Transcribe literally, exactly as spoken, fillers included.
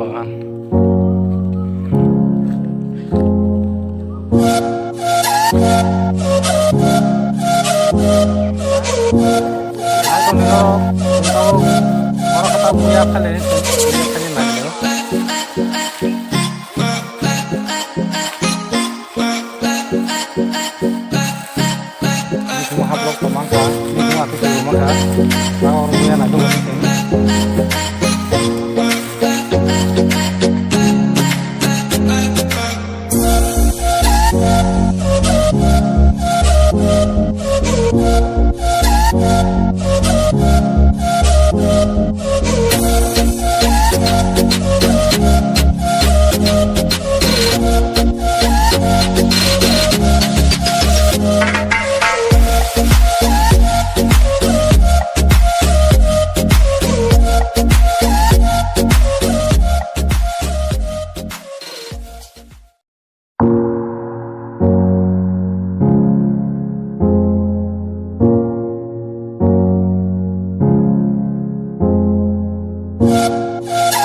Bagan. Oro kata buya khale, buya khale nai. Bising hablok tongmangkha, bising atu tongmangkha. Oro buya nai.